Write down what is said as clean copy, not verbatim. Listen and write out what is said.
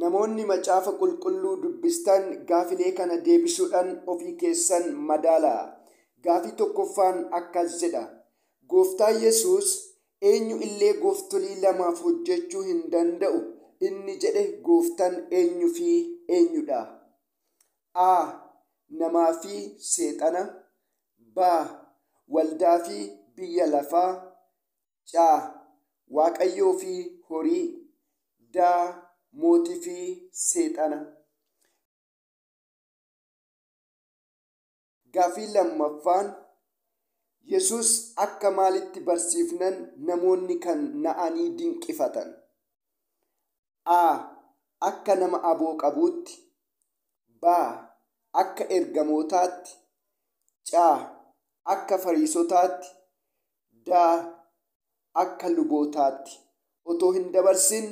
Namoonni Macaafa Qulqulluu dubbistan gaafilee kana deebisuudhaan ofii keessan madaalaa. Gaafii tokkoffaan akkas jedha. Gooftaa Yesuus eenyu illee gooftolii lamaaf hojjechuu hin danda'u inni jedhe gooftaan eenyu fi eenyudha? A. Namaa fi seexana. B. Waldaa fi biyya lafaa. C. Waaqayyoo fi horii. D. Mootii fi seexana. Gaafii lammaffaan Yesuus akka maalitti barsiifnan namoonni kan na'anii dinqifatan? A. Akka nama aboo qabuutti. B. Akka ergamootaatti. C. Akka fariisotaatti. D. Akka lubootaatti. Otoo hin dabarsin